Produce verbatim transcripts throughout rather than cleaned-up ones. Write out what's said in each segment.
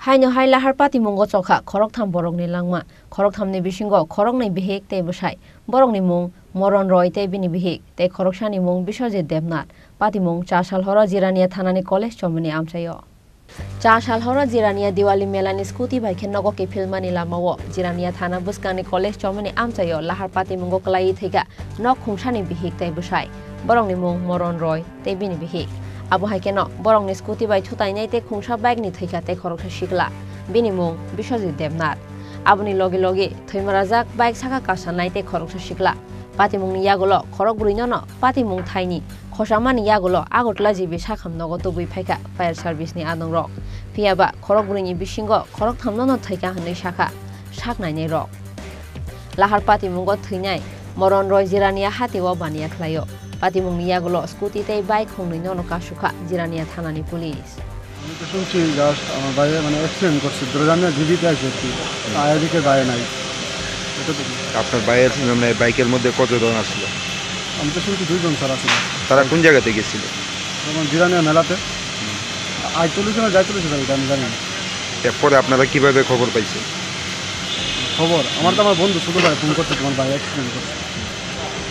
Haino hai lahar patimungo chokha khoroktham borokni langma. Khorokthamni bisingo khoroknwi bihik tei bwsai. Borokni mung Moron Roy tei bini bihik, tei khoroksani mung Biswajit Debnath. Patimung cha sal horo Jirania thanani college chomani amchaio. Cha sal horo Jirania Diwali melani scooty bai khe nogo kiphilmani lamao Jirania thana bwskangni college chomani amchaio lahar patimungo kwlaiwi thwikha nok khungsani bihik tei bwsai. Borokni mung Moron Roy tei bini bihik. Abo hai kheno borokni scooty bai thutainai tei khungsa bike ni thwikha tei khoroksa sikla. Bini mung Biswajit Debnath. Aboni logi logi thwimarajak bike saka kasanai tei khoroksa sikla. Patimungni yagulo khorok bwrwinono patimung thaini khosamani yagulo Agartala G B sakham nogo tubui phaikha fire service ni adongrok. Phiyaba khorok bwrwini bisingo khorok thamnono thwikha hwnwi sakha sak nainairok. Lahar patimungo thwinai Moron Roy Jirania hatio baniya khlaio. Patimungni yagulo scooty tei bike khongnwinono kasukha Jirania thanani police. আমি তো শুনছি জাস্ট আমার ভাই মানে অ্যাক্সিডেন্ট করছে, ধরে জানি না, জিবিতে আছে আর কি। আয়া দেখে ভাই নাই, এতটুকু। আপনার ভাইয়ের মানে বাইকের মধ্যে কতজন আসলো? আমি তো শুনছি দুইজন স্যার আসলে। তারা কোন জায়গাতে গেছিল? যেমন জিরানিয়া মেলাতে। আইচল্লিশ না যাইচল্লিশ স্যার, এটা আমি জানি না। এরপরে আপনারা কিভাবে খবর পাইছেন? খবর আমার তো আমার বন্ধু ছোটো ভাই ফোন করছে, তোমার ভাই অ্যাক্সিডেন্ট করছে।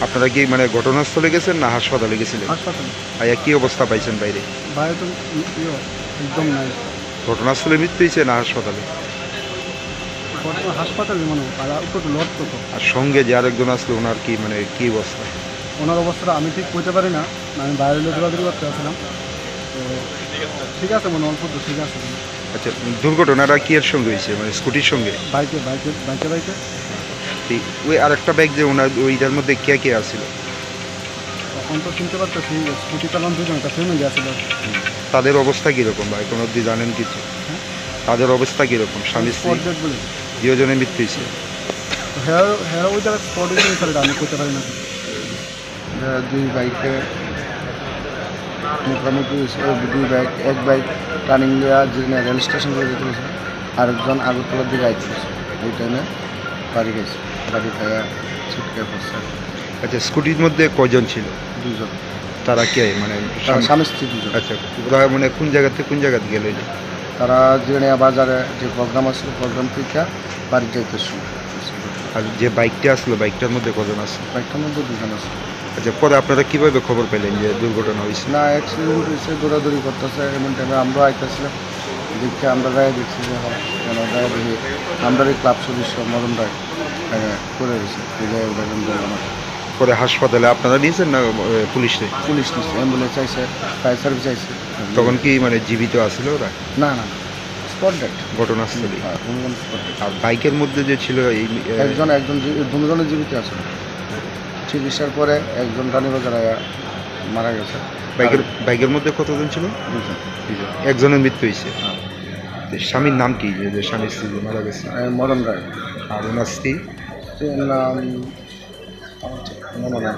আপনারা কি মানে ঘটনাস্থলে গেছেন না হাসপাতালে গেছিলেন? হাসপাতালে। আয়া কি অবস্থা পাইছেন বাইরে? বাইরে তো ই-, ইয়ে, একদম নাই। ঘটনাস্থলে মৃত্যু হয়েছে না হাসপাতালে? ঘটনা হাসপাতালে মনে হয়, আর উপরে তো লট তো। আর সঙ্গে যে আরেকজন আসলো, ওনার কি মানে কি অবস্থা? ওনার অবস্থাটা আমি ঠিক কইতে পারি না, আমি বাইরে লোক দৌড়াদৌড়ি করতে আসলাম। তো ঠিক আছে মনে হয়, অল্প তো ঠিক আছে মনে হয়। আচ্ছা, দুর্ঘটনাটা কি এর সঙ্গে হয়েছে, মানে স্কুটির সঙ্গে? বাইকে, বাইকে, বাইকে, বাইকে। এই, ওই আরেকটা বাইক যে ওনার, ওইটার মধ্যে কে কে আছিল? এখন তো চিনতে পারতেছি, স্কুটি চালান দুজন, একটা ফ্যামিলি আছিল। তাদের অবস্থা কিরকম ভাই, কোনো অবধি জানেন কিছু? হ্যাঁ? তাদের অবস্থা কিরকম, স্বামী স্ত্রী? স্পট ডেড বলে। দুজনের মৃত্যু হয়েছে। তো হ্যাঁ, হ্যাঁ, ওই জায়গায় স্পট ডেড বলে, স্যার, আমি করতে পারি না। এরা দুই বাইকে মুখামুখি হয়েছে, দুই বাইক, এক বাইক টার্নিং দেওয়া যেখানে রেল স্টেশন করে যেতে হয়েছে, আরেকজন আগরতলার দিকে আইতেছে, ওই টাইমে বাড়ি গেছে, বাড়ি খাইয়া ছিটকে পড়ছে। আচ্ছা, স্কুটির মধ্যে কয়জন ছিল? দুজন। তারা কে? মানে তারা স্বামী স্বামী স্ত্রী দুজন। আচ্ছা, ওরা মানে কোন জায়গা থেকে কোন জায়গাতে গেল এটা? তারা জিরানিয়া বাজারে যে প্রোগ্রাম আছে, প্রোগ্রাম থেকে বাড়ি যাইতে শুরু। আর যে বাইকটা আসলো, বাইকটার মধ্যে কজন আছে? বাইকটার মধ্যে দুজন আছে। আচ্ছা, পরে আপনারা কিভাবে খবর পেলেন যে দুর্ঘটনা হয়েছে? না, অ্যাক্সিডেন্ট হয়েছে, দৌড়াদৌড়ি করতেছে, এমন টাইমে আমরা আইতেছিলাম, দেখতে আমরা গায়ে দেখছি যে হয়, কেন গায়ে দেখি আমরা এই ক্লাব সদস্য মদন রায়, এ, পড়ে রয়েছে, এই জায়গায় ওটা কিন্তু আমার পরে হাসপাতালে আপনারা নিয়েছেন না, এ, পুলিশ নিয়ে? পুলিশ নিচ্ছে, অ্যাম্বুলেন্স আইছে, ফায়ার সার্ভিস আইছে। তখন কি মানে জীবিত আছিল ওরা? না, না, স্পট ডেড। ঘটনাস্থলে? হ্যাঁ, কোনো কোনো স্পট ডেড। আর বাইকের মধ্যে যে ছিল এই, এ, একজন, একজন জীবি-, দুজনে জীবিত আছে। চিকিৎসার পরে একজন রানীবাজার আয়া মারা গেছে। বাইকের, আর বাইকের মধ্যে কতজন ছিল? দুজন। দুজন। একজনের মৃত্যু হয়েছে। হ্যাঁ। তো স্বামীর নাম কি, যে, যে স্বামী স্ত্রী যে মারা গেছে? এ, মদন রায়। আর ওনার স্ত্রী? স্ত্রীর নাম আমার ঠিক মনে নেই।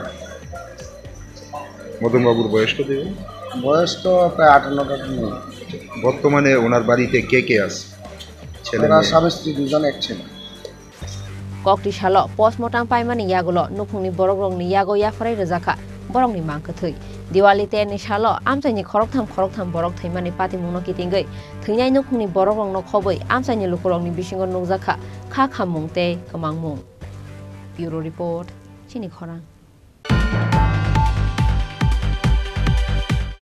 মদনবাবুর বয়স কত হবে? বয়স তো প্রায় আটান্ন টাটান্ন। বর্তমানে ওনার বাড়িতে কে কে আছে? ছেলে ওরা মেয়ে? স্বামী স্ত্রী দুজন, এক ছেলে। Kokti salo postmortem paimani yagulo nukhungni borokrokni yago yapharwi rwjakha borokni mang kwthwi. Diwali terni salo amchaini khoroktham khoroktham borok thwimani patimungno kitingwi thwinai nukhungni borokrokno khobwi amchaini lukurokni bisingo nukjakha kha khammung tei kwmangmung. Bureau Report, Chini Khorang.